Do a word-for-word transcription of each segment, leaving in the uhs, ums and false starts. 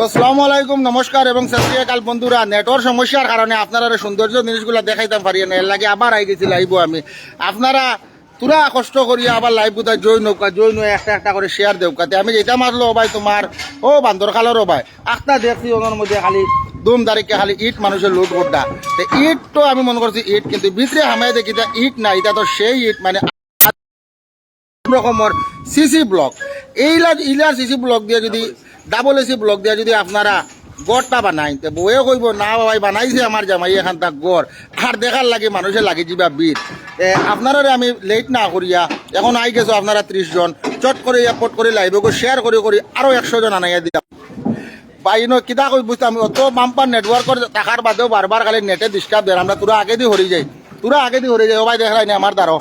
আসসালামু আলাইকুম, নমস্কার এবং সত শ্রী আকাল বন্ধুরা। নেটর সমস্যার কারণে আপনারারে সৌন্দর্য জিনিসগুলা দেখাইতাম পারি না, এর লাগি আবার আই গেছি লাইভও আমি। আপনারা থুড়া কষ্ট করিয়া আবার লাইভ বুঝা জয়েন অউক্কা, জয়েন অইয়া একটা একটা করি শেয়ার দেউক্কা। তে আমি যেটা মাতলো ও ভাই তোমার, ও বান্দরখালর ও ভাই, আখতা দেখছি ওনার মধ্যে খালি দুম দারিকে খালি ইট মানুষে লুট করতা। তে ইট তো আমি মনে করছি ইট, কিন্তু ভিতরে হামাই দেখি ইটা ইট না, ইটা তো সেই ইট, মানে রকমর সিসি ব্লক। এইলা ইলার সিসি ব্লক দিয়া যদি, ডাবল এসি ব্লক দিয়া যদি আপনারা ঘরটা বানাইন, তে বউয়ে কইবো, "না বাবাই, বানাইছে আমার জামাই এখানতা ঘর।" আর দেখার লাগি মানুষে লাগি যিবা ভিড়। এ, আপনারারে আমি লেট না করিয়া, এখন আই গেছো আপনারা ত্রিশ জন, চট করি ইয়া পট করি লাইভে গো শেয়ার করি করি আরো একশো জন আনাইয়া দিলাম। ভাই, ইনো কিতা কই বুঝতাম, অত বাম্পার নেটওয়ার্কর থাকার বাদেও বারবার খালি নেটে ডিস্টার্ব দের। আমরা থুড়া আগেদি হরি যাই, থুড়া আগেদি হরি যাই। ও ভাই, দেখরায় নি আমার দ্বারো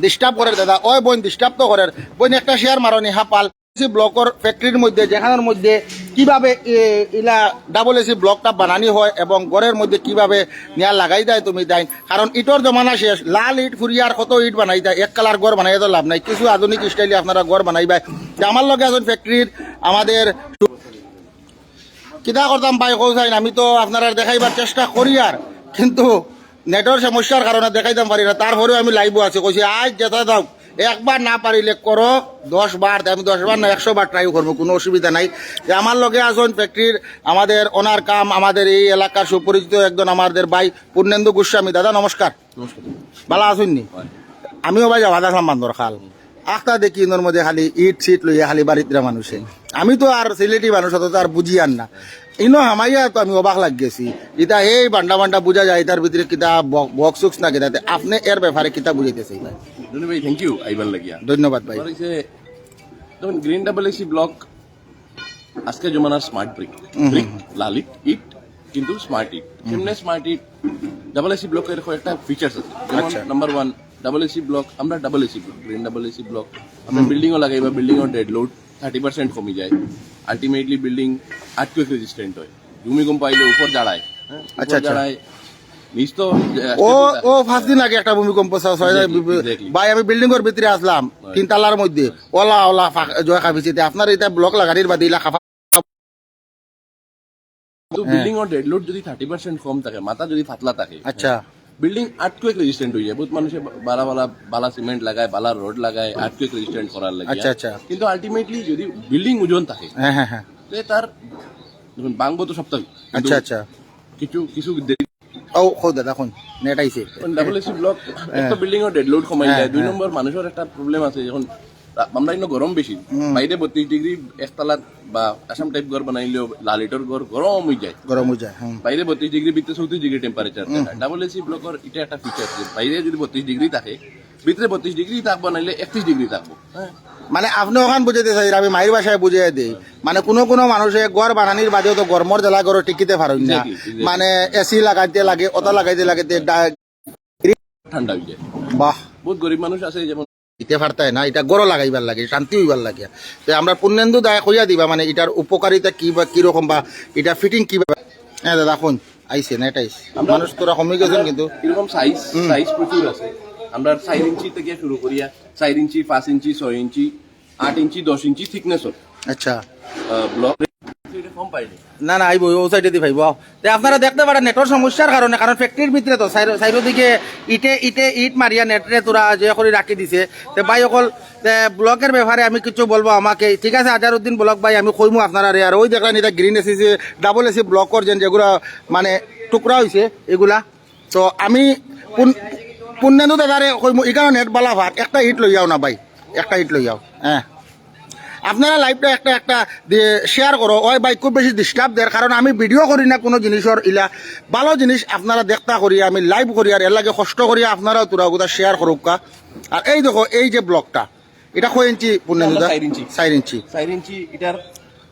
ডিস্টার্ব করের দাদা। ওই বইন, ডিস্টার্ব তো করের। বইন, একটা শেয়ার মারো নি, হ্যাঁ, পাল। সি ব্লকর ফ্যাক্টরির মধ্যে, যেখানোর মধ্যে কিভাবে এ, ইলা ডাবল এসি ব্লকটা বানানি হয় এবং ঘরের মধ্যে কিভাবে নিয়া লাগাই দেয় তুমি তাই, কারণ ইটর জমানা শেষ, লাল ইট ফুরিয়ার কত ইট বানাই দেয়, এক কালার ঘর বানাই তো লাভ নাই, কিছু আধুনিক স্টাইলে আপনারা ঘর বানাইবায়। তে আমার লগে আছইন ফ্যাক্টরির আমাদের, কিতা করতাম ভাই, কও চাইন, আমি তো আপনারার দেখাইবার চেষ্টা করি আর, কিন্তু নেটর সমস্যার কারণে দেখাইতাম পারি না। তারপরেও আমি লাইভও আছি, কইছি আজ যেটা দাও, একবার না পারিলে করো দশ বার, আমি দশ বার না একশো বার ট্রাই করবো, কোনো অসুবিধা নাই। যে আমার লগে আছইন ফ্যাক্টরির আমাদের ওনার কাম, আমাদের এই এলাকার সুপরিচিত একজন আমাদের ভাই পূর্ণেন্দু গোস্বামী। দাদা নমস্কার। নমস্কার। ভালা আছইন নি? হয়। আমিও ভাই যাওয়া দেখলাম বান্দর খাল। আখতা দেখি ইনোর মধ্যে খালি ইট সিট লইয়া খালি বাড়িতরা মানুষে। আমি তো আর সিলেটি মানুষ, অত তো আর বুঝি আর না। ইনো হামাইয়া তো আমি অবাক লাগি গেছি। ইটা এই বান্ডা বান্ডা বুঝা যায়, ইটার ভিতরে কিতা বক-, বক্স উক্স না কিতা। তে আপনে এর ব্যাপারে কিতা বুঝাইতে চাইবা? ধন্যবাদ ভাই, থ্যাংক ইউ আইবার লাগিয়া। ধন্যবাদ ভাই। আমার হইছে, যখন গ্রিন ডাবল এসি ব্লক আজকে জমানার স্মার্ট ব্রিক, হুম, হুম, ব্রিক, হুম। লাল ইট, ইট, কিন্তু স্মার্ট ইট। হুম। কেমনে স্মার্ট ইট? ডাবল এসি ব্লকের কয়েকটা ফিচার্স আছে, যেমন আচ্ছা। Number one, double AC block, আমরা double AC block, green double AC block, আমরা হুম। বিল্ডিংও লাগাই বা বিল্ডিংও ডেড লোড থার্টি পার্সেন্ট কমি যায়। আলটিমেটলি বিল্ডিং আর্থকুয়েক রেজিস্ট্যান্ট হয়, ভূমিকম্প আইলে উপর দাঁড়ায়, হ্যাঁ, উপর আচ্ছা, আচ্ছা। দাঁড়ায়, নিচ তো, আহ, ও, stable থাকে। ও, পাঁচ দিন আগে একটা ভূমিকম্প, ছয়, ছয়, exactly, exactly। ভাই, আমি বিল্ডিংর ভিতরে আসলাম, হয়। তিন তালার মধ্যে, ওলা, ওলা, ফাঁক-, জয় খাবিছে। তে আপনার এটা ব্লক লাগানির বাদে ইলা খাফা তো হ্যাঁ। বিল্ডিংর ডেড লোড যদি থার্টি পার্সেন্ট কম থাকে, মাথা যদি পাতলা থাকে, আচ্ছা। বিল্ডিং আর্থকুয়েক রেজিস্ট্যান্ট হয়ে যায়। বহুত মানুষে বা-, বালা বালা, বালা সিমেন্ট লাগায়, বালা রড লাগায়, আর্থকুয়েক রেজিস্ট্যান্ট করার লাগে। আচ্ছা, আচ্ছা। কিন্তু আলটিমেটলি যদি বিল্ডিং ওজন থাকে, হ্যাঁ, হ্যাঁ, হ্যাঁ। তে তার, দেখুন, ভাঙবো তো সপ্তাহে। আচ্ছা, আচ্ছা। কিছু, কিছু দেরি ও, কও দাদা, কোন নেট আইছে? কারণ ডাবল এসি ব্লক হ্যাঁ। একটা বিল্ডিং ও ডেড লোড কমাই হ্যাঁ, যায়। দুই হ্যাঁ। নম্বর, মানুষের একটা প্রবলেম আছে, যখন রা-, আমরা ইনো গরম বেশি, হুম। বাইরে বত্রিশ ডিগ্রি একতলাত বা আসাম টাইপ ঘর বানাইলেও লালিটর ঘর গরম হয়ে যায়। গরম হয়ে যায়, হুম। বাইরে বত্রিশ ডিগ্রি, ভিতরে চৌত্রিশ ডিগ্রি টেম্পারেচার হুম, থাকে। হুম। ডাবল এসি ব্লকর এটা একটা ফিচার যে বাইরে যদি বত্রিশ ডিগ্রি থাকে, ভিতরে বত্রিশ ডিগ্রি থাকবো, নাইলে একত্রিশ ডিগ্রি থাকবো। হ্যাঁ। মানে আপনি ওখান বুঝাইতে চাই, আমি মায়ের ভাষায় বুঝাই দেই। মানে কোনো কোনো মানুষে ঘর বানানির বাদেও তো গরমর জ্বালা ঘরে টিকিতে পারইন না। Exactly, exactly। মানে এসি লাগাইতে লাগে, ওটা লাগাইতে লাগে, তে ডা-, ঠান্ডা হয়ে যায়। বাহ। বহুত গরিব মানুষ আছে যেমন দিতে পারতায় না, এটা ঘরো লাগাইবার লাগে, শান্তি হইবার লাগে। তো আমরা পূর্ণেন্দু দায় কইয়া দিবা, মানে এটার উপকারিতা কি বা কিরকম বা এটা ফিটিং কিভাবে? হ্যাঁ দাদা, কোন আইছে, নেট আইছে। আমরা মানুষ তোরা কমে গেছেন আমরা কিন্তু। এরকম সাইজ, হুম। সাইজ প্রচুর আছে। আমরা চার ইঞ্চি থেকে শুরু করিয়া চার ইঞ্চি, পাঁচ ইঞ্চি, ছয় ইঞ্চি, আট ইঞ্চি, দশ ইঞ্চি থিকনেস। আচ্ছা। আহ, ব্লক এটা কম পাইনি। না, না, আইবো, ও সাইডে দি পাইবো। তে আপনারা দেখতে পারেন নেটর সমস্যার কারণে, কারণ ফ্যাক্টরির ভিতরে তো চাইরো, চাইরো দিকে ইটে, ইটে ইট মারিয়া নেটরে তোরা যে করে রাখি দিছে। তে ভাই অকল, তে ব্লকের ব্যাপারে আমি কিছু বলবো আমাকে, ঠিক আছে? আজারউদ্দিন ব্লক ভাই, আমি কইমু আপনারারে। আর ওই দেখলেন এটা গ্রিন এসি, ডাবল এসি ব্লকর যেন যেগুলা মানে টুকরা হইছে এগুলা। তো আমি পুন-, পুন্নেন্দু দাদারে কইমু, ইখানো নেট বালা ভাত, একটা ইট লইয়াও না ভাই, একটা ইট লইয়াও। হ্যাঁ, আপনারা লাইভটা একটা একটা দিয়ে শেয়ার করো। ওই ভাই খুব বেশি ডিস্টার্ব দের, কারণ আমি ভিডিও করি না কোনো জিনিসর ইলা। ভালো জিনিস আপনারা দেখতা করি, আমি লাইভ করি, আর এর লাগে কষ্ট করি আপনারাও তোরা ওগুলা শেয়ার করুক্কা। আর এই দেখো, এই যে ব্লকটা, এটা কয় ইঞ্চি পুন্নেন্দু দা? চার ইঞ্চি। চার ইঞ্চি। চার ইঞ্চি, এটার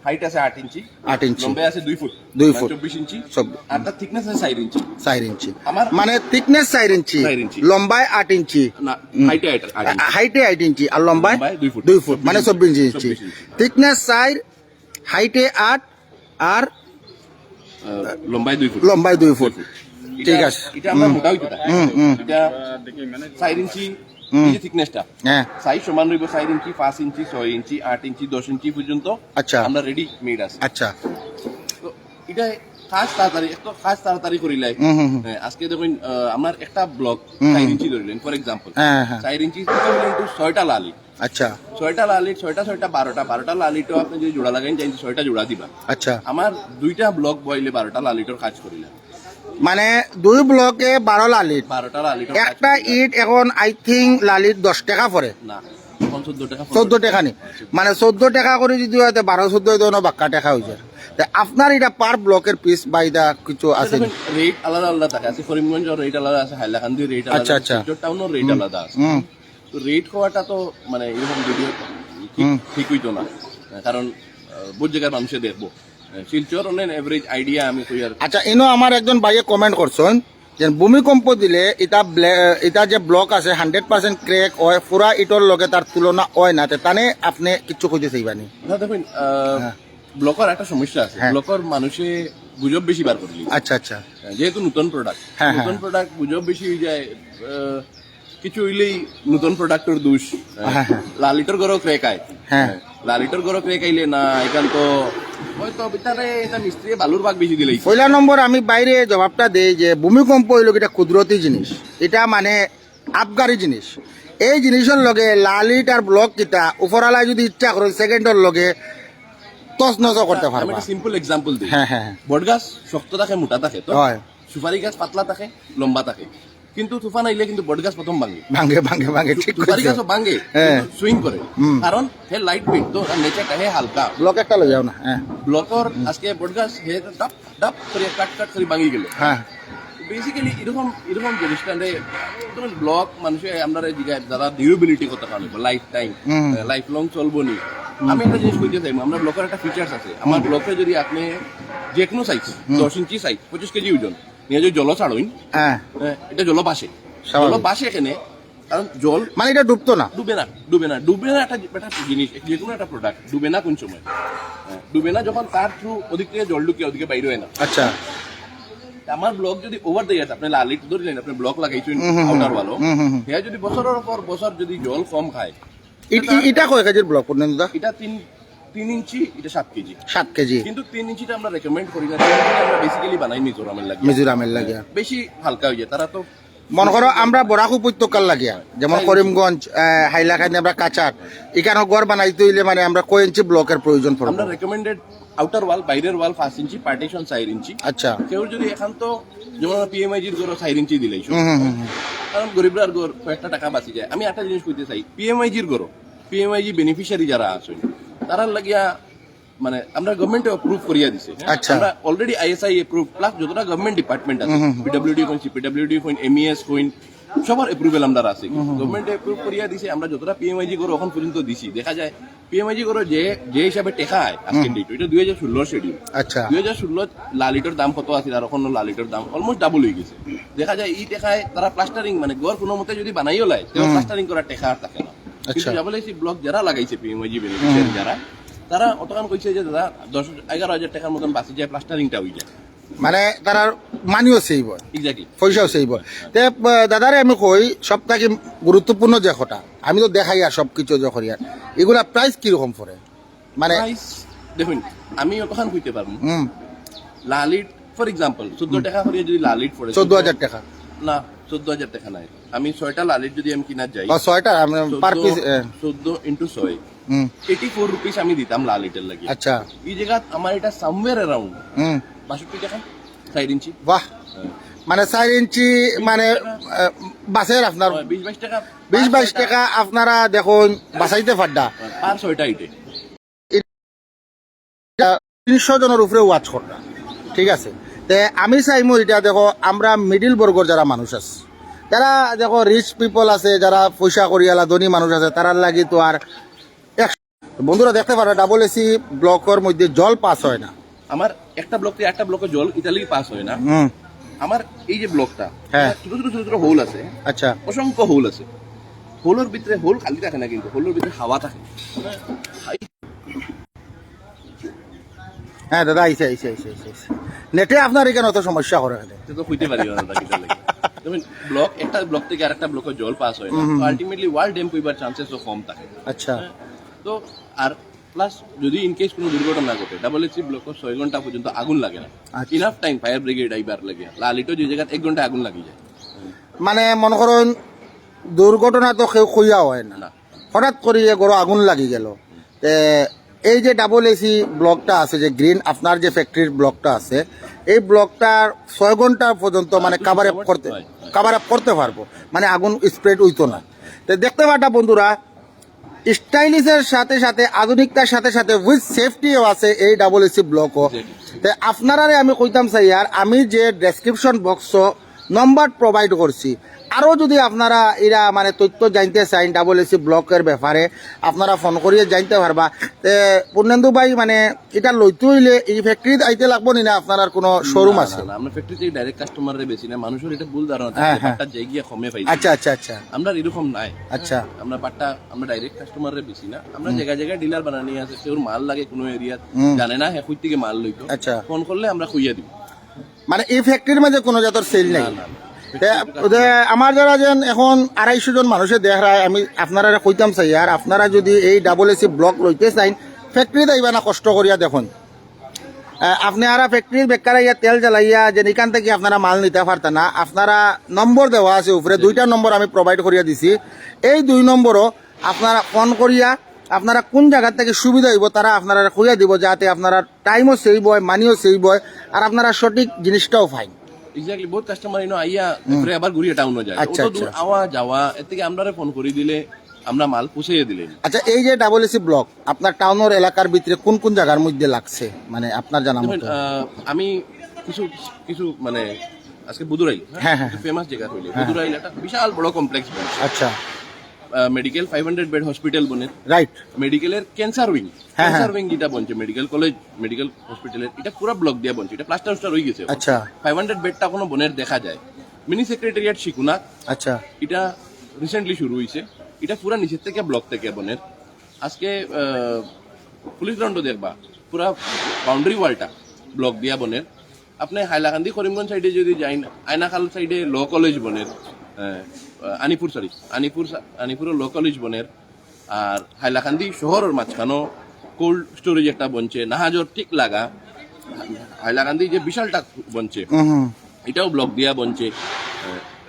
হাইট আছে আট ইঞ্চি। আট ইঞ্চি। লম্বায় আছে দুই ফুট। দুই মানে ফুট। চব্বিশ ইঞ্চি। চব্বিশ। আর তার থিকনেস আছে চার ইঞ্চি। চার ইঞ্চি। আমার মানে থিকনেস চার ইঞ্চি। চার ইঞ্চি। লম্বায় আট ইঞ্চি। না, হুম। হাইটে আট, আট ইঞ্চি। আ-, হাইটে আট ইঞ্চি। আর লম্বায়? লম্বায় দুই ফুট। দুই ফুট, মানে চব্বিশ ইঞ্চি। চব্বিশ ইঞ্চি। চব্বিশ ইঞ্চি। থিকনেস চার, হাইটে আট, আর আহ, লম্বায় দুই ফুট। লম্বায় দুই ফুট। দুই ফুট। ঠিক এটা, আছে। এটা আমরা হুম। মোটা হইতে থাকে। হুম, হুম। এটা চার ইঞ্চি, হুম। এই যে থিকনেসটা, হ্যাঁ। সাইজ সমান রইব, চার ইঞ্চি, পাঁচ ইঞ্চি, ছয় ইঞ্চি, আট ইঞ্চি, দশ ইঞ্চি পর্যন্ত আচ্ছা। আমরা রেডি মেড আছে। আচ্ছা। তো এটা কাজ তাড়াতাড়ি, এক তো কাজ তাড়াতাড়ি করিলাই। হুম, হুম, হুম। হ্যাঁ, আজকে দেখুন, আহ, আমার একটা ব্লক হুম, চার হুম। ইঞ্চি ধরলেন, ফর এক্সাম্পল, হ্যাঁ, হ্যাঁ। চার ইঞ্চি ইকুয়ালেন্ট টু ছয়টা লালিট। আচ্ছা। ছয়টা লালিট, ছয়টা ছয়টা বারোটা, বারোটা লালিটও আপনি যদি জোড়া লাগাইন, চাইন ছয়টা জোড়া দিবা। আচ্ছা। আমার দুইটা ব্লক বইলে বারোটা লালিটর কাজ করিলা। মানে দুই ব্লকে বারো লালিট। বারোটা লালিটর কাজ একটা করিলা। ইট এখন আই থিঙ্ক লালিট দশ টাকা পড়ে। না, এখন চোদ্দ টাকা। চোদ্দ টাকা নি? মানে চোদ্দ টাকা করে যদি হয়, তে বারো চোদ্দ তো বাক্কা টাকা হয়ে যায়। তে আপনার এটা পার ব্লকের পিস বা এটা কিছু আছে নি? রেট আলাদা আলাদা থাকে, আছে করিমগঞ্জর রেট আলাদা আছে, হাইলাকান্দির রেট আলাদা আচ্ছা, আছে, আচ্ছা। শিলচর টাউনর রেট আলাদা আছে। হুম। তো রেট হওয়াটা তো মানে এরকম ভিডিও ঠিক, হুম। ঠিক হইতো না, কারণ আহ, বহুত জায়গার মানুষে দেখবো। আহ, শিলচর অন এভারেজ আইডিয়া আমি কই আর আচ্ছা, ইনো আমার একজন ভাইয়ে কমেন্ট করছেন যে ভূমিকম্প দিলে এটা ব্লে-, এটা যে ব্লক আছে হান্ড্রেড পার্সেন্ট ক্র্যাক হয়, পুরা ইটর লগে তার তুলনা হয় না, তে তানে আপনি কিছু খুঁজে চাইবানি? না, দেখুন, আহ, হ্যাঁ। ব্লকর একটা সমস্যা আছে, হ্যাঁ। ব্লকর মানুষে গুজব বেশি বার করিলি। আচ্ছা, আচ্ছা। যেহেতু নতুন প্রোডাক্ট, হ্যাঁ, হ্যাঁ। নতুন প্রোডাক্ট গুজব বেশি হয়ে যায়। আহ, কিছু হইলেই নতুন প্রোডাক্টর দোষ। হ্যাঁ, হ্যাঁ। লালিটর ঘরও ক্র্যাক আয়। হ্যাঁ। লালিটর ঘরও ক্র্যাক আইলে না, এখান তো হয়তো ভিতরে এটা মিস্ত্রি বালুর ভাগ বেশি দিলেই। পয়লা নম্বর আমি বাইরে জবাবটা দেই যে ভূমিকম্প হইল এটা কুদরতি জিনিস, এটা মানে আবগারি জিনিস। এই জিনিসের লগে লালিট আর ব্লক কিতা উপরালায় যদি ইচ্ছা করে সেকেন্ডর লগে তছনছ করতে আমি পারবা। একটা সিম্পল এক্সাম্পল দিই। হ্যাঁ, হ্যাঁ, হ্যাঁ। বটগাছ শক্ত থাকে, মোটা থাকে তো। হয়। সুপারি গাছ পাতলা থাকে, লম্বা থাকে, কিন্তু তুফান আইলে কিন্তু বটগাছ প্রথম ভাঙে। ভাঙে, ভাঙে, ভাঙে, ঠিক সুপারি কইছো। গাছও ভাঙে, হ্যাঁ। সুইং করে। হুম। কারণ হে লাইট ওয়েট তো, নেচারটা হে হালকা। ব্লক একটা লই যাও না, হ্যাঁ। ব্লকর আজকে বটগাছ হে ডাপ ডাপ করে কাট কাট করে ভাঙি গেল। হ্যাঁ। বেসিক্যালি এরকম, এরকম জিনিসটা রে, ধরুন ব্লক মানুষে আমরা এই জায়গায় যারা ডিউরেবিলিটি কথা কারণে লাইফ টাইম, হুম। লাইফ লং চলবো নি। আমি একটা জিনিস বলতে চাই, আমরা ব্লকের একটা ফিচার্স আছে। আমার ব্লকে যদি আপনি যে কোনো সাইজ, দশ ইঞ্চি সাইজ, পঁচিশ কেজি ওজন, নিয়ে যদি জল ছাড়ইন, হ্যাঁ। আহ, এটা জল বাসে। স্বাভাবিক। জল বাসে এখানে, কারণ জল মানে এটা ডুবতো না। ডুবে না, ডুবে না, ডুবে না। একটা, একটা জিনিস, যে কোনো একটা প্রোডাক্ট ডুবে না কোন সময়? হ্যাঁ, ডুবে না যখন তার থ্রু ওদিক থেকে জল ঢুকে ওদিকে বাইরে হয় না। আচ্ছা। আমার ব্লক যদি ওভার দিয়ে আছে, আপনি লালিট ধরলেন, আপনি ব্লক লাগাইছেন হুম, হুম, হুম। আউটার ওয়ালো, হুম, হুম, হুম। হ্যাঁ, যদি বছরের পর বছর যদি জল কম খায়, ইট-, ই-, এটা কয় কেজির ব্লক পর্যন্ত? এটা তিন, তিন ইঞ্চি, এটা সাত কেজি। সাত কেজি। কিন্তু তিন ইঞ্চিটা আমরা রেকমেন্ড করি না, তিন ইঞ্চি আমরা বেসিক্যালি বানাই মিজোরামের লাগিয়া। মিজোরামের লাগিয়া। বেশি হালকা হয়ে যায়, তারা তো মনে করো আমরা বরাক উপত্যকার লাগিয়া, যেমন হ্যাঁ। করিমগঞ্জ, আহ, হাইলাকান্দি, আমরা কাছাড়, এখানে ঘর বানাইতে হইলে মানে আমরা কয় ইঞ্চি ব্লকের প্রয়োজন পড়বে? আমরা রেকমেন্ডেড আউটার ওয়াল, বাইরের ওয়াল পাঁচ ইঞ্চি, পার্টিশন চার ইঞ্চি। আচ্ছা। কেউ যদি এখান তো যেমন পিএমআইজির ঘর চার ইঞ্চি দিলাই, হুম, হুম, হুম, হুম। কারণ গরিবরার ঘর কয়েকটা টাকা বাঁচি যায়। আমি একটা জিনিস কইতে চাই, পিএমআইজির ঘর, পিএমআইজি বেনিফিশিয়ারি যারা আছেন, তারার লাগিয়া মানে আমরা গভর্নমেন্টে অ্যাপ্রুভ করিয়া দিছে, হ্যাঁ? আচ্ছা। আমরা অলরেডি আইএসআই অ্যাপ্রুভ, প্লাস যতটা গভর্নমেন্ট ডিপার্টমেন্ট আছে, হুম, হুম। পিডব্লিউডি কইন, সিপিডব্লিউডি কইন, এমইএস কইন, সবার অ্যাপ্রুভাল আমরা আছে। গভর্নমেন্টে অ্যাপ্রুভ করিয়া দিছে, আমরা যতটা পিএমআইজি ঘর এখন পর্যন্ত দিছি, দেখা যায় পিএমআইজি ঘর যে, যে হিসাবে টেকা আয় আজকের ডেট, এটা দুই হাজার ষোলো শিডিউল। আচ্ছা। দুই হাজার ষোলো লালিটর দাম কত আছে আর এখন লালিটর দাম অলমোস্ট ডাবল হয়ে গেছে। দেখা যায় এই টেকায় তারা প্লাস্টারিং মানে ঘর কোনো মতে যদি বানাইও লাই, তাহলে হুম। প্লাস্টারিং করার টেকা আর থাকে না। কিন্তু আচ্ছা। ডাবল এসি ব্লক যারা লাগাইছে পিএমআইজি বেনিফিশিয়ারি যারা, তারা অতখান কইছে যে দাদা দশ, এগারো হাজার টাকার মতন বাঁচি যায়, প্লাস্টারিংটা হয়ে যায়। মানে তারা মানিও সেইব, এক্স্যাক্টলি। পয়সাও সেইব। তে আহ, দাদারে আমি কই সব থাকি গুরুত্বপূর্ণ যে কথা, আমি তো দেখাই আর সব কিছু যে করি আর, এগুলা প্রাইস কিরকম পড়ে? মানে প্রাইস দেখুন, আমি অতখান কইতে পারবো। হুম। লালিট ফর এক্সাম্পল চোদ্দ টাকা করে যদি লালিট পড়ে, চোদ্দ হাজার টাকা। না, চোদ্দ হাজার টাকা নাই। আমি ছয়টা লালিট যদি আমি কিনার যাই, বা ছয়টা, আমি পার পিস। চোদ্দ ইন্টু ছয়, হুম। এইটি ফোর রুপিস আমি দিতাম লালিটের লাগি। আচ্ছা। এই জায়গাত আমার এটা সামওয়্যার অ্যারাউন্ড হুম। বাষট্টি টাকা, চার ইঞ্চি। বাহ। মানে চার ইঞ্চি মানে আহ, বাঁচের আপনার হয়, বিশ বাইশ টাকা। বিশ বাইশ টাকা আপনারা দেখুন বাঁচাইতে পারডা। পার ছয়টা ইটে। তিনশো জনের উপরে ওয়াচ কররা, ঠিক আছে? তে আমি চাইমু এটা দেখো, আমরা মিডিল বর্গর যারা মানুষ আছে, যারা দেখো রিচ পিপল আছে, যারা পয়সা করিয়ালা ধনী মানুষ আছে, তারার লাগি তো আর এক, বন্ধুরা দেখতে পারো ডাবল এসি ব্লকর মধ্যে জল পাস হয় না। আমার একটা ব্লক থেকে একটা ব্লকে জল ইতালি পাস হয় না। হুম। আমার এই যে ব্লকটা, হ্যাঁ। ছোট ছোট ছোট ছোট হোল আছে, আচ্ছা। অসংখ্য হোল আছে। হোলের ভিতরে হোল খালি থাকে না, কিন্তু হোলের ভিতরে হাওয়া থাকে। হ্যাঁ দাদা, আইছে, আইছে, আইছে, আইছে, আইছে। নেটে আপনার এখানে অত সমস্যা করে কেনে? এটা তো কইতে পারি না দাদা, কিতা লাগে। দেখুন, ব্লক, একটা ব্লক থেকে আরেকটা ব্লকে জল পাস হয় না, হুম, হুম, তো হুম। আলটিমেটলি ওয়াল ড্যাম হইবার চান্সেসও কম থাকে। আচ্ছা। তো আর প্লাস যদি ইন কেস কোনো দুর্ঘটনা ঘটে, ডাবল এসি ব্লকে ছয় ঘন্টা পর্যন্ত আগুন লাগে না। আচ্ছা। ইনাফ টাইম ফায়ার ব্রিগেড আইবার লাগে। লালিটো যে জায়গাত এক ঘন্টা আগুন লাগি যায়। মানে মনে করুন, দুর্ঘটনা তো কেউ কইয়া হয় না, না। হঠাৎ করি এ ঘরো আগুন লাগি গেল। তে এই যে ডাবল এসি ব্লকটা আছে, যে গ্রিন আপনার যে ফ্যাক্টরির ব্লকটা আছে, এই ব্লকটার ছয় ঘন্টা পর্যন্ত মানে কাভার আপ করতে, হয়, হয়। কাভার আপ করতে পারবো, মানে আগুন স্প্রেড হইতো না। তো দেখতে পারটা বন্ধুরা, স্টাইলিশের সাথে সাথে, আধুনিকতার সাথে সাথে উইথ সেফটিও আছে এই ডাবল এসি ব্লকও। Exactly. তে আপনারারে আমি কইতাম চাই, আর আমি যে ডেসক্রিপশন বক্সও নম্বর প্রোভাইড করছি, আরও যদি আপনারা এরা মানে তথ্য জানতে চাইন ডাবল এসি ব্লকের ব্যাপারে, আপনারা ফোন করিয়া জানতে পারবা। তে পূর্ণেন্দু ভাই, মানে এটা লইতে হইলে এই ফ্যাক্টরিত আইতে লাগবো নি, না আপনারার কোনো শোরুম না, আছে? না, না, আমরা ফ্যাক্টরি থেকে ডাইরেক্ট কাস্টমাররে বেশি না, মানুষের এটা ভুল ধারণা থাকে, হ্যাঁ, হ্যাঁ। পাট্টা যাই গিয়া কমে পাই। আচ্ছা, আচ্ছা, আচ্ছা। আমরা এরকম নাই। আচ্ছা। আমরা পাট্টা, আমরা ডাইরেক্ট কাস্টমাররে বেশি না, আমরা জায়গা জায়গায় ডিলার বানানি আছে, কেউর মাল লাগে কোনো এরিয়াত, হুম। জানে না হ্যাঁ কই থেকে মাল লইতো। আচ্ছা। ফোন করলে আমরা কইয়া দিব। মানে এই ফ্যাক্টরির মাঝে কোনো জাতর সেল নাই? না, না, না। তে, তে আমার যারা যেন এখন আড়াইশো জন মানুষে দেখ রায়, আমি আপনারা কইতাম চাই, আর আপনারা যদি এই ডাবল এসি ব্লক লইতে চাইন, ফ্যাক্টরিত আইবা না, কষ্ট করিয়া দেখুন। আহ, আপনি আর ফ্যাক্টরির বেকার ইয়া তেল জ্বালাইয়া যে এখান থেকে আপনারা মাল নিতে পারতা না, আপনারা নম্বর দেওয়া আছে উপরে, দুইটা নম্বর আমি প্রোভাইড করিয়া দিছি। এই দুই নম্বরও আপনারা ফোন করিয়া আপনারা কোন জায়গা থেকে সুবিধা হইব, তারা আপনারা কইয়া দিব, যাতে আপনারা টাইমও সেভ হয়, মানিও সেভ হয়, আর আপনারা সঠিক জিনিসটাও পাইন। এক্স্যাক্টলি, বহুত কাস্টমার ইনো আইয়া এরপরে আবার ঘুরিয়ে টাউনও যায়। আচ্ছা, অত দূর আচ্ছা। আওয়া যাওয়া, এর থেকে আমরা ফোন করি দিলে আমরা মাল পৌঁছাইয়া দিলে। আচ্ছা, এই যে ডাবল এসি ব্লক আপনার টাউনের এলাকার ভিতরে কোন কোন জায়গার মধ্যে লাগছে, মানে আপনার জানা দেখুন, মতো? আহ, আমি কিছু কিছু মানে আজকে বুদুরাই হ্যাঁ, হ্যাঁ। ফেমাস জায়গা হইলে বুদুরাই একটা বিশাল বড় কমপ্লেক্স বনছে। আচ্ছা। Medical five hundred bed hospital বনের, রাইট। মেডিকেলের ক্যান্সার উইং, হ্যাঁ, হ্যাঁ। ক্যান্সার উইং যেটা বনছে মেডিকেল কলেজ, মেডিকেল হসপিটালের, এটা পুরা ব্লক দিয়া বনছে, এটা প্লাস্টার উস্টার হয়ে গেছে। আচ্ছা। ফাইভ হান্ড্রেড বেডটা এখনো বনের দেখা যায়। মিনি সেক্রেটারিয়েট শিকুনা, আচ্ছা। এটা রিসেন্টলি শুরু হয়েছে, এটা পুরা নিচের থেকে ব্লক থেকে বনের। আজকে আহ, পুলিশ গ্রাউন্ডও দেখবা, পুরা বাউন্ডারি ওয়ালটা ব্লক দিয়া বনের। আপনি হাইলাকান্দি করিমগঞ্জ সাইডে যদি যাইন, আয়নাখাল সাইডে ল কলেজ বনের, আহ, আনিপুর, সরি, আনিপুর, আনিপুরও ল কলেজ বনের। আর হাইলাকান্দি শহরের মাঝখানো কোল্ড স্টোরেজ একটা বনছে, নাহাজর ঠিক লাগা, হাইলাকান্দি যে বিশালটা বনছে, হুম, হুম। এটাও ব্লক দিয়া বনছে।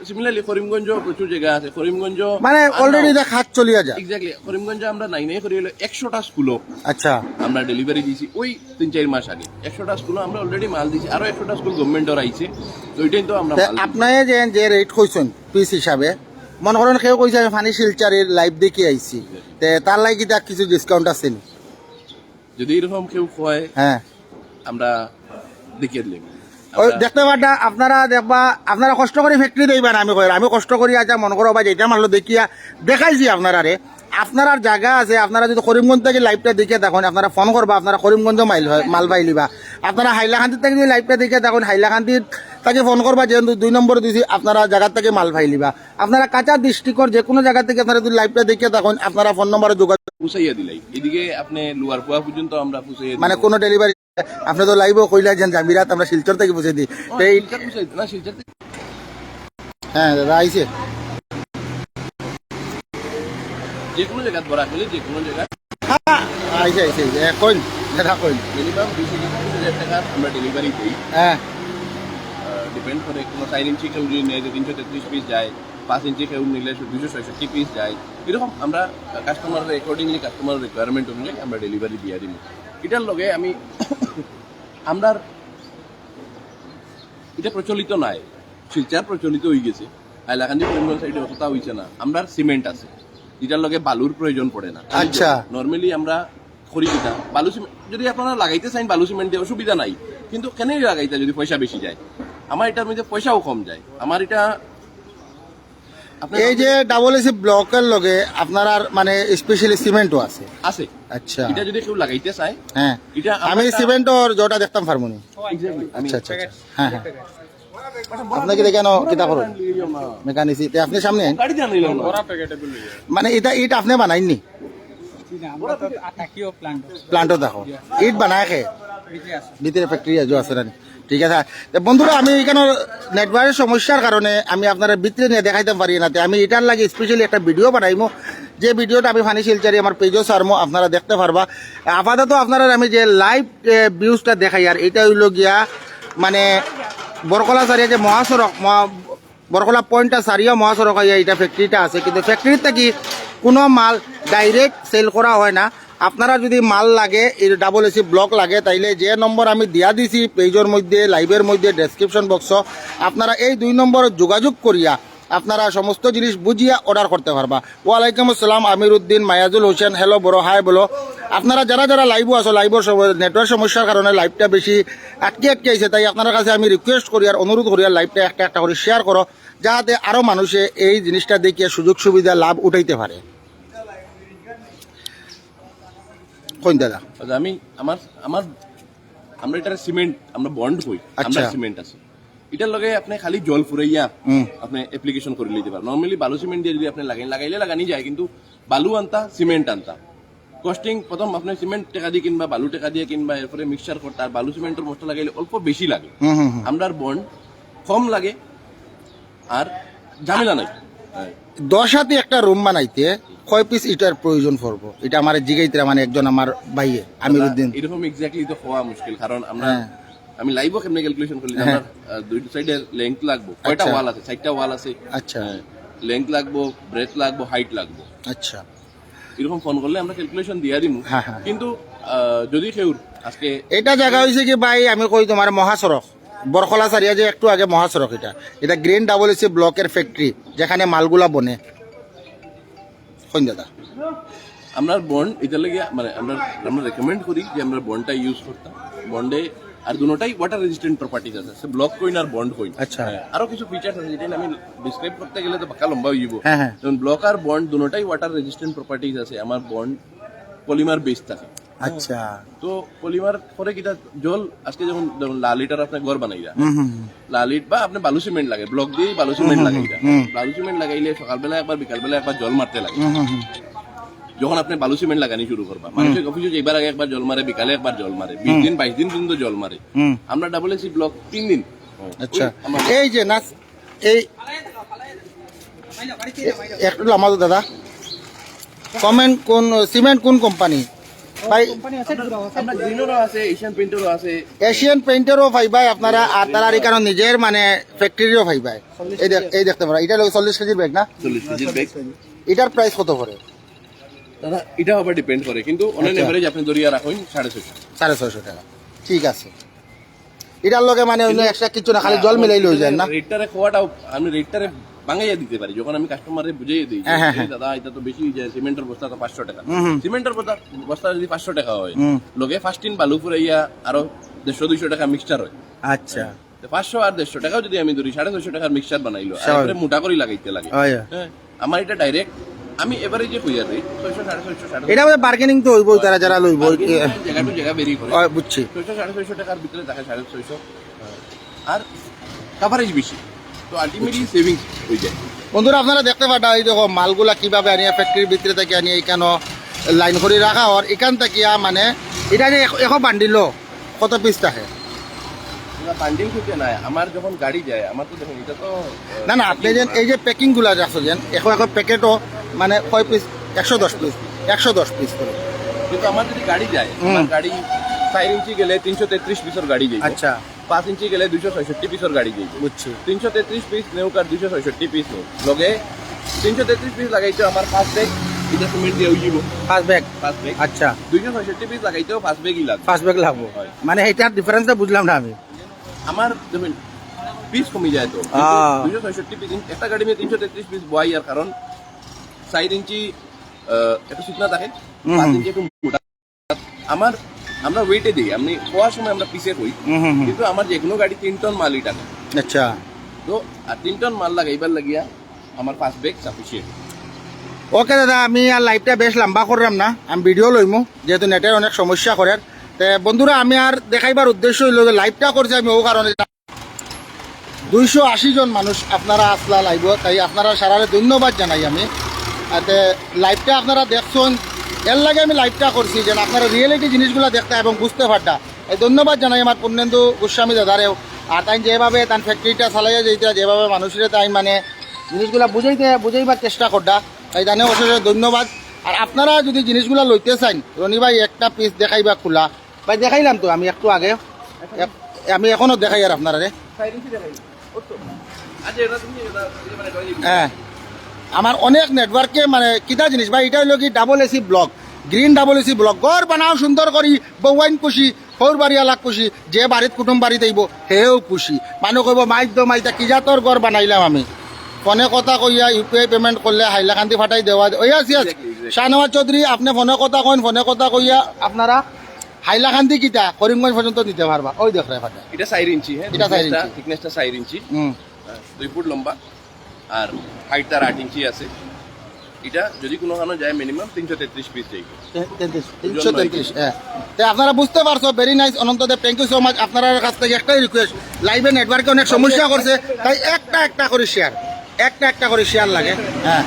সিমিলারলি করিমগঞ্জও প্রচুর জায়গা আছে, করিমগঞ্জ মানে অলরেডি এটা কাজ চলিয়া যায়। এক্স্যাক্টলি, করিমগঞ্জে আমরা নাই নাই করি হলো একশোটা স্কুলও আচ্ছা। আমরা ডেলিভারি দিয়েছি ওই তিন চার মাস আগে। একশোটা স্কুলও আমরা অলরেডি মাল দিয়েছি, আরো একশোটা স্কুল গভর্নমেন্টর আইছে, তো ওইটাই তো আমরা তে মাল দিছি। আপনারা যে, যে রেট কইছেন পিস হিসাবে, মনে করেন কেউ কইছে আমি পানি শিলচরের লাইভ দেখি আইছি, তে তার লাগি কিতা কিছু ডিসকাউন্ট আছে নি? যদি এরকম কেউ কয়, হ্যাঁ। আমরা দেখিয়ে দিলাম। ওই দেখতে পারটা আপনারা দেখবা, আপনারা কষ্ট করি ফ্যাক্টরি দেখবা না, আমি কই, আমি কষ্ট করি আচ্ছা মনে করো বা যেটা মারলো দেখিয়া দেখাইছি আপনারারে। আপনারার জায়গা আছে, আপনারা যদি করিমগঞ্জ থেকে লাইভটা দেখিয়া দেখেন, আপনারা ফোন করবা, আপনারা করিমগঞ্জ মাইল হয়, মাল পাইলিবা। আপনারা হাইলাকান্দি থেকে যদি লাইভটা দেখিয়া দেখেন, হাইলাকান্দি তাকে ফোন করবা, যেহেতু দুই নম্বরে দিছি, আপনারা জায়গা থেকে মাল পাইলিবা। আপনারা কাছাড় ডিস্ট্রিক্টর যে কোনো জায়গা থেকে আপনারা যদি লাইভটা দেখিয়া দেখেন, আপনারা ফোন নম্বরে যোগাযোগ। পুষাইয়া দিলাই, এদিকে আপনি লোয়ার পোয়া পর্যন্ত আমরা পুষাইয়া মানে দিলাম। কোনো ডেলিভারি, আপনি তো লাইভও কইলা যে জামিরাত আমরা শিলচর থেকে বুঝে দিই। ও, তো এই শিলচর পুষাই, না, শিলচর থেকে হ্যাঁ দাদা, আইছে। যে কোনো জায়গাত বরাক ভ্যালি, যে কোনো জায়গাত হ্যাঁ, আইছে, আইছে, আইছে। এ, কইন, দাদা কইন। মিনিমাম বিশ হাজার, পঁচিশ হাজার টাকার আমরা ডেলিভারি দিই। হ্যাঁ। ডিপেন্ড করে কোনো চার ইঞ্চি কেউ যদি নেয়, যে তিনশো তেত্রিশ পিস যায়, পাঁচ ইঞ্চি কেউ নিলে দুশো ছয়ষট্টি পিস যায়। এরকম আমরা কাস্টমারের অ্যাকর্ডিংলি, কাস্টমারের রিকোয়ারমেন্ট অনুযায়ী আমরা ডেলিভারি দিয়ে দিই। এটার লগে আমি আমরার এটা প্রচলিত নাই, শিলচর প্রচলিত হয়ে গেছে। হাইলাকান্দি করিমগঞ্জ সাইডে অতটা হইছে না। আমরার সিমেন্ট আছে, যেটার লগে বালুর প্রয়োজন পড়ে না। আচ্ছা। নরমালি আমরা করি কিতা, বালু সিমেন্ট যদি আপনারা লাগাইতে চান, বালু সিমেন্ট দিয়ে অসুবিধা নাই, কিন্তু কেন লাগাইতে যদি পয়সা বেশি যায়? আমার এটার মধ্যে পয়সাও কম যায়। আমার এটা আপনার এই যে ডাবল এসি ব্লকের লগে আপনার আর মানে স্পেশালি সিমেন্টও আছে? আছে। আচ্ছা। এটা যদি কেউ লাগাইতে চায়, হ্যাঁ। এটা আমরা আমি একটা সিমেন্টর জোটা দেখতাম পারমুনি। Exactly, আমি আচ্ছা, আচ্ছা, আচ্ছা। হ্যাঁ, হ্যাঁ। আপনাকে দেখে আনো, কিতা করুন? মেকানিসি, তে আপনি সামনে আইন। গাড়ি দিয়ে আনলাম না। মানে এটা ইট আপনি বানাইননি? জি না, আমরা তো থাকিও প্ল্যান্ট। প্ল্যান্টও দেখো। ইট বানায় খে? ভিতরে ফ্যাক্টরি আজও আছে না? ঠিক আছে। তো বন্ধুরা, আমি এখানে নেটওয়ার্কের সমস্যার কারণে আমি আপনারার ভিতরে নিয়া দেখাইতাম পারি না। তে আমি ইটার লাগি স্পেশালি একটা ভিডিও বানাইমু, যে ভিডিওটা আমি পানি শিলচরে আমার পেজও ছাড়মু, আপনারা দেখতা পারবা। আপাতত আপনারারে আমি যে লাইভ ভিউজটা দেখাইয়ার, ইটা অইলো গিয়া মানে বরকলা ছাড়িয়া যে মহাসড়ক, মহা-, বরকলা পয়েন্টটা ছাড়িয়া মহাসড়ক অইয়া ইটা ফ্যাক্টরিটা আছে, কিন্তু ফ্যাক্টরির থাকি কুনু মাল ডাইরেক্ট সেল করা হয় না। আপনারার যুদি মাল লাগে, এই ডাবল এসি ব্লক লাগে, তাইলে যে নম্বর আমি দিয়া দিছি পেজর মধ্যে, লাইভের মধ্যে, ডেসক্রিপশন বক্সো, আপনারা এই দুই নম্বরো যোগাযোগ করিয়া আপনারা সমস্ত জিনিস বুঝিয়া অর্ডার করতা পারবা। ওয়ালাইকুম আসসালাম, আমির উদ্দিন, মায়াজুল হোসেন, হ্যালো ব্রো, হাই বলো। আপনারা যারা যারা লাইভও আছো, লাইভর নেটওয়ার্ক সমস্যার কারণে লাইভটা বেশি আটকি আটকি আইছে, তাই আপনারার কাছে আমি রিকোয়েস্ট করিয়ার, অনুরোধ করিয়ার লাইভটা একটা একটা করি শেয়ার করো, যাহাতে আরও মানুষে এই জিনিসটা দেখিয়া সুযোগ সুবিধা লাভ উঠাইতা পারে। কইন দাদা। আচ্ছা, আমি আমার আমার আমরা ইটারে সিমেন্ট, আমরা বন্ড কই, আমরা আচ্ছা। সিমেন্ট আছে। ইটার লগে আপনে খালি জল ফুরাইয়া হুম। আপনে অ্যাপ্লিকেশন করি লইতা পারবা। নরমালি বালু সিমেন্ট দিয়া যুদি আপনে লাগাইন, লাগাইলে লাগানি যায়, কিন্তু বালু আনতা, সিমেন্ট আনতা, কস্টিং প্রথম আপনে সিমেন্ট টেকা দিয়া কিনবা, বালু টেকা দিয়া কিনবা, এরপরে মিক্সচার করতা, আর বালু সিমেন্টর বস্তা লাগাইলে অল্প বেশি লাগে। হুম, হুম, হুম। আমরার বন্ড কম লাগে, আর ঝামেলা নাই। হ্যাঁ। দশ হাতি একটা রুম বানাইতে কয় পিস ইটার প্রয়োজন পড়বো? ইটা আমারে জিগাইতরা মানে একজন আমার ভাইয়ে, আমির উদ্দিন। এরকম এক্স্যাক্টলি তো কওয়া মুশকিল, কারণ আমরা, হ্যাঁ। আমি লাইভও কেমনে ক্যালকুলেশন করলি, হ্যাঁ। আমার, আহ, দুই সাইডে লেংথ লাগবো, কয়টা আচ্ছা। ওয়াল আছে, চাইরটা ওয়াল আছে। আচ্ছা। হ্যাঁ। লেংথ লাগবো, ব্রেথ লাগবো, হাইট লাগবো। আচ্ছা। এরকম ফোন করলে আমরা ক্যালকুলেশন দিয়া দিমু। হ্যাঁ, হ্যাঁ। কিন্তু, আহ, যদি কেউর আজকে ইটা জাগা অইছে কি ভাই, আমি কই তুমার মহাসড়ক, বরকলা ছাড়িয়া যে একটু আগে মহাসড়ক, ইটা, ইটা গ্রিন ডাবল এসি ব্লকের ফ্যাক্টরি, যেখানে মালগুলা বনে। কইন দাদা। আমরার বন্ড ইটার লাগি, মানে, আমরা, আমরা রেকমেন্ড করি যে আমরার বন্ডটা ইউজ করতাম। বন্ডে আর দুনোটাই ওয়াটার রেজিস্ট্যান্ট প্রপার্টিজ আছে, সে ব্লক কইন আর বন্ড কইন। আচ্ছা। হ্যাঁ, আরো কিছু ফিচার্স আছে, যেটা আমি ডিসক্রাইব করতে গেলে তো বাক্কা লম্বা অইযিবো। হ্যাঁ, হ্যাঁ। যেমন ব্লক আর বন্ড দুনোটাই ওয়াটার রেজিস্ট্যান্ট প্রপার্টিজ আছে। আমার বন্ড পলিমার বেস থাকে। আচ্ছা। তো পলিমার পরে কিতা, জল আজকে যেমন, যেমন লাল ইটার আপনে ঘর বানাইরা, হুম, হুম, হুম। লাল ইট বা আপনে বালু সিমেন্ট লাগে, ব্লক দিয়েই বালু সিমেন্ট হুম, হুম, লাগাইরা। হুম। বালু সিমেন্ট লাগাইলে সকালবেলা একবার, বিকালবেলা একবার জল মারতে লাগে। হুম, হুম, হুম। যখন আপনে বালু সিমেন্ট লাগানি শুরু করবা, হুম। মানুষে অফিসে যাইবার আগে একবার জল মারে, বিকালে একবার জল মারে, বিশ হুম। দিন, বাইশ দিন পর্যন্ত জল মারে। হুম। আমরা ডাবল এসি ব্লক তিন দিন। আচ্ছা। ওই আমার এই যে নাস-, এই এ-, একটু লামাও তো দাদা। কমেন্ট কোন, সিমেন্ট কোন কোম্পানি? ভাই, কোম্পানি আছে, আমরা, দুটো আছে। আমরা গ্রিনেরও আছে, এশিয়ান পেইন্টেরও আছে। এশিয়ান পেইন্টেরও পাইবায় আপনারা, আর তারার এখানে নিজের মানে ফ্যাক্টরিও পাইবায়। এই দেখ-, এই দেখতে পারো, ইটা অইলো চল্লিশ কেজির ব্যাগ না? চল্লিশ কেজির ব্যাগ। ইটার প্রাইস কত পড়ে? দাদা, ইটা আবার ডিপেন্ড করে, কিন্তু অন অ্যান আচ্ছা। এভারেজ আপনে ধরিয়া রাখইন সাড়ে ছয়শো। সাড়ে ছয়শো টাকা, ঠিক আছে। ইটার লগে মানে অন্য কিন্তু, এক্সট্রা কিছু না, খালি হ্যাঁ, জল মিলাইলে অইযায় না? রেটটারে খোয়াটাও আমি রেটটারে ভাঙাইয়া দিতে পারি, যখন আমি কাস্টমাররে বুঝাইয়া দেই যে, হ্যাঁ, হ্যাঁ, "এই হ্যাঁ। দাদা, ইটা তো বেশি অইযায়, সিমেন্টর বস্তা তো পাঁচশো টাকা।" হুম, হুম। সিমেন্টর বস্তা, বস্তা যদি পাঁচশো টাকা হয়, হুম। লগে পাঁচ টিন বালু ফুরাইয়া আরো দেড়শো দুইশো টাকা মিক্সচার হয়। আচ্ছা। তো পাঁচশো আর দেড়শো টাকাও যদি আমি ধরি, সাড়ে ছয়শো টাকার মিক্সচার বানাইলো, আর স্বাভাবিক। এরপরে মোটা করি লাগাইতে লাগে। হয়, হয়। হ্যাঁ, আমার ইটা ডাইরেক্ট, আমি এভারেজে কইয়ার রেট, ছয়শো, সাড়ে ছয়শো, সাড়ে ছয়শো। ইটা আমাদের বার্গেনিং তো অইবো, তারা যারা লইবো। বার্গেনিং জায়গা টু জায়গা ভেরি করে। হয়, বুঝছি। ছয়শো, সাড়ে ছয়শো টাকার ভিতরে থাকে সাড়ে ছয়শো। আর কাভারেজ বেশি, তো আলটিমেটলি সেভিংস অইযায়। বন্ধুরা, আপনারা দেখতে পাররা, এই দেখো মালগুলা কিভাবে আনিয়া ফ্যাক্টরির ভিতরে থাকি আনিয়া ইখানো লাইন করি রাখা অর। ইখান থাকিয়া মানে ইটা যে এক-, একো বান্ডিলো কত পিস থাকে? না, বান্ডিল খুঁজে নাই, আমার যখন গাড়ি যায়, আমার তো দেখুন, ইটা তো, আহ, না, না, আপনে যে এই যে প্যাকিং গুলা রাখছো যেন, একো একো প্যাকেটও মানে কয় পিস? একশো দশ পিস, একশো দশ পিস করে। কিন্তু আমার যদি গাড়ি যায়, হুম। আমার গাড়ি চার ইঞ্চি গেলে তিনশো তেত্রিশ পিসর গাড়ি যায়। আচ্ছা। পাঁচ ইঞ্চি গেলে দুইশো ছয়ষট্টি পিসর গাড়ি যাইব। বুঝছি। তিনশো তেত্রিশ পিস নেউক আর দুইশো ছয়ষট্টি পিস নেউক, লগে তিনশো তেত্রিশ পিস লাগাইতে আমার পাঁচ ব্যাগ, ইটা সিমেন্ট দিয়া অইযিবো। পাঁচ ব্যাগ? পাঁচ ব্যাগ। আচ্ছা। দুইশো ছয়ষট্টি পিস লাগাইতেও পাঁচ ব্যাগই লাগবো। পাঁচ ব্যাগ লাগবো। হয়। মানে, ইটার ডিফারেন্সটা বুঝলাম না আমি। আমার, দেখুন, পিস কমি যায় তো। আহ। দুইশো ছয়ষট্টি পিস, একটা গাড়ি মধ্যে তিনশো তেত্রিশ পিস বওয়াইয়ার কারণ চার ইঞ্চি, আহ, একটু শুকনা থাকে, হুম, পাঁচ হুম। ইঞ্চি একটু মোটা। আমার, আমরা ওয়েটে দেই, আমি কোয়ার সময় আমরা পিসে কই, হুম, হুম, হুম। কিন্তু আমার যে কোনো গাড়ি তিন টন মালই টানে। আচ্ছা। তো, আর তিন টন মাল লাগাইবার লাগিয়া আমার পাঁচ ব্যাগ সাফিসিয়েন্ট। ওকে দাদা, আমি আর লাইভটা বেশ লম্বা করলাম না, আমি ভিডিও লইমু, যেহেতু নেটের অনেক সমস্যা করের। তে বন্ধুরা, আমি আর দেখাইবার উদ্দেশ্য অইলো যে লাইভটা করছি আমি ও কারণে দুইশো আশি জন মানুষ আপনারা আসলা লাইভো, তাই আপনারা সারারে ধন্যবাদ জানাই আমি। আতে লাইভটা আপনারা দেখছইন, এর লাগি আমি লাইভটা করছি, যেন আপনারা রিয়েলিটি জিনিসগুলা দেখতা এবং বুঝতে পারতা। এই ধন্যবাদ জানাই আমার পূর্ণেন্দু গোস্বামী দাদারেও। আর তাই যেভাবে তার ফ্যাক্টরিটা চালাইয়া যাইতে, যেভাবে মানুষরে তাই মানে জিনিসগুলা বুঝাইতে, বুঝাইবার চেষ্টা কররা, তাই জানে অশেষ ধন্যবাদ। আর আপনারা যদি জিনিসগুলা লইতে চাইন, রনি ভাই একটা পিস দেখাইবা খোলা, ভাই দেখাইলাম তো আমি একটু আগে, এক- আমি এখনো দেখাই আর আপনারারে। হ্যাঁ, আমার অনেক নেটওয়ার্কে মানে কিতা জিনিস ভাই, এটা হইলো কি double AC block, green double AC block, ঘর বানাও সুন্দর করি, বউয়াইন খুশি, হৌর বাড়ি আলাক খুশি, যে বাড়িত কুটুম বাড়িত আইব হেও খুশি। মানুষ কইব, "মাইর দো মাইতা কি জাতর ঘর বানাইলাম আমি।" ফোনে কথা কইয়া ইউপিআই পেমেন্ট করলে হাইলাকান্দি ফাটাই দেওয়া, ওই আছি আছি। Exactly, exactly. শাহনওয়াজ চৌধুরী, আপনি ফোনে কথা কইন, ফোনে কথা কইয়া আপনারা হাইলাকান্দি কিতা করিমগঞ্জ পর্যন্ত নিতে পারবা। ওই দেখ রে ফাটা। এটা চার ইঞ্চি, হ্যাঁ, এটা চার ইঞ্চি। থিকনেসটা চার ইঞ্চি। হুম। হ্যাঁ, দুই ফুট লম্বা, আর হাইট তার আট ইঞ্চি আছে। এটা যদি কোনো খানো যায়, মিনিমাম তিনশো তেত্রিশ পিস যাইব। তে-, তেত্রিশ, ওজন নয় তিনশো তেত্রিশ, কেজি। হ্যাঁ। তে আপনারা বুঝতে পারছো, very nice Ananta Deb, thank you so much। আপনার কাছ থেকে একটাই রিকোয়েস্ট, লাইভে নেটওয়ার্কে অনেক সমস্যা করছে, তাই একটা একটা করে শেয়ার, একটা একটা করে শেয়ার লাগে। হ্যাঁ।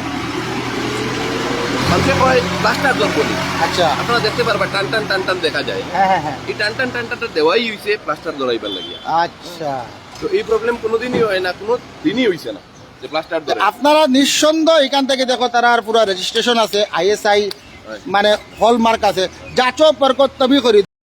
মানুষে কয় প্লাস্টার ধরবো নি। আচ্ছা। আপনারা দেখতে পারবা টান টান টান টান দেখা যায়। হ্যাঁ, হ্যাঁ, হ্যাঁ। এই টান টান টান টানটা দেওয়াই হইছে প্লাস্টার ধরাইবার লাগিয়া। আচ্ছা। তো এই প্রবলেম কোনোদিনই হয় না, কোনো দিনই হইছে না যে প্লাস্টার ধরে। আপনারা নিঃসন্দেহ এখান থেকে দেখো, তারা আর পুরা রেজিস্ট্রেশন আছে, আইএসআই, মানে হলমার্ক আছে। যাচো পরখো তবে খরিদো।